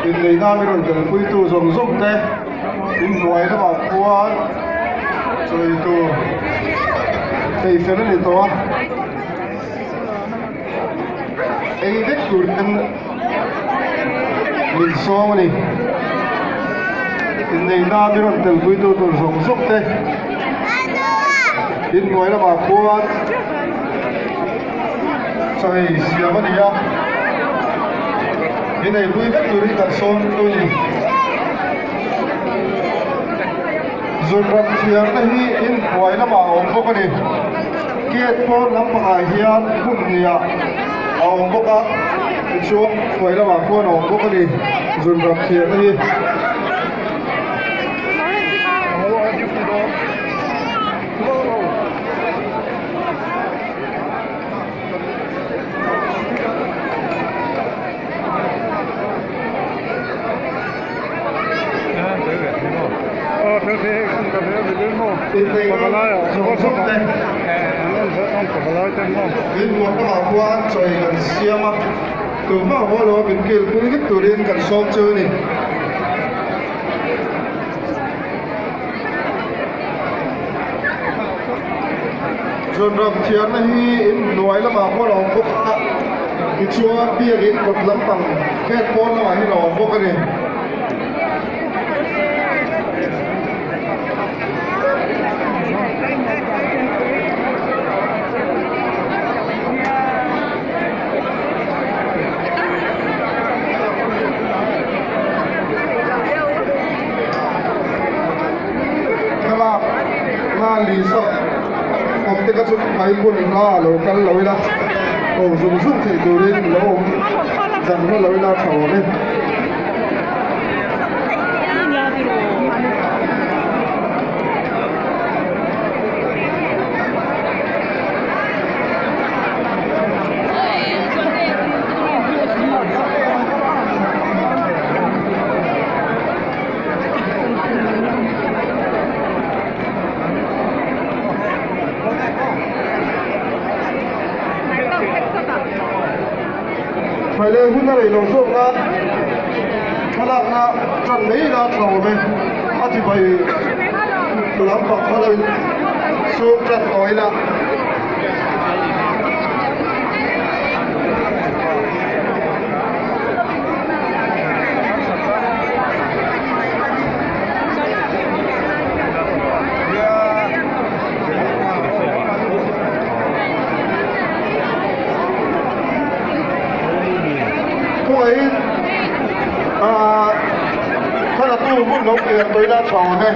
Inneihna mi rawn kalpuitu zawng zawng te inhnuai lamah khuan chawi tur thei fel a ni tawh a ei vek tur ten min sawm a ni inneihna mi rawn telpuitu tur zawng zawng te inhnuai lamah khuan chaw ei siam a ni a inneihpui vek turin kan sawm a ni. Zunram thiarna hi inhnuai lamah a awm bawk a ni. Gate pawn lampangah hian hmun hnih ah a awm bawk a, tichuan hnuai lamah khuan a awm bawk a ni zunram thiarna hi. Inbuak lamah khuan chawi kan siam a, tumah haw lo a min kil pui vek turin kan sawm chu a ni. Zunram thiarna hi inhnuai lamah khuan a awm bawk a, tichuan biakin kawt lampang gate pawn lamah hian a awm bawk a ni. Thlalak na Lisa awm te kha chu hmai hun hla a lo kal lo ila ko zung zung theih turin lo awm dang hla lo ila tha awm e. Hmai hun a rei lo zawk a, thlalakna tan mai ila tha awm e, a ti bai lampang kha lo in sum tan tawh ila. Khuaiin thlalatu hmun lo pian tawih la tha awm e.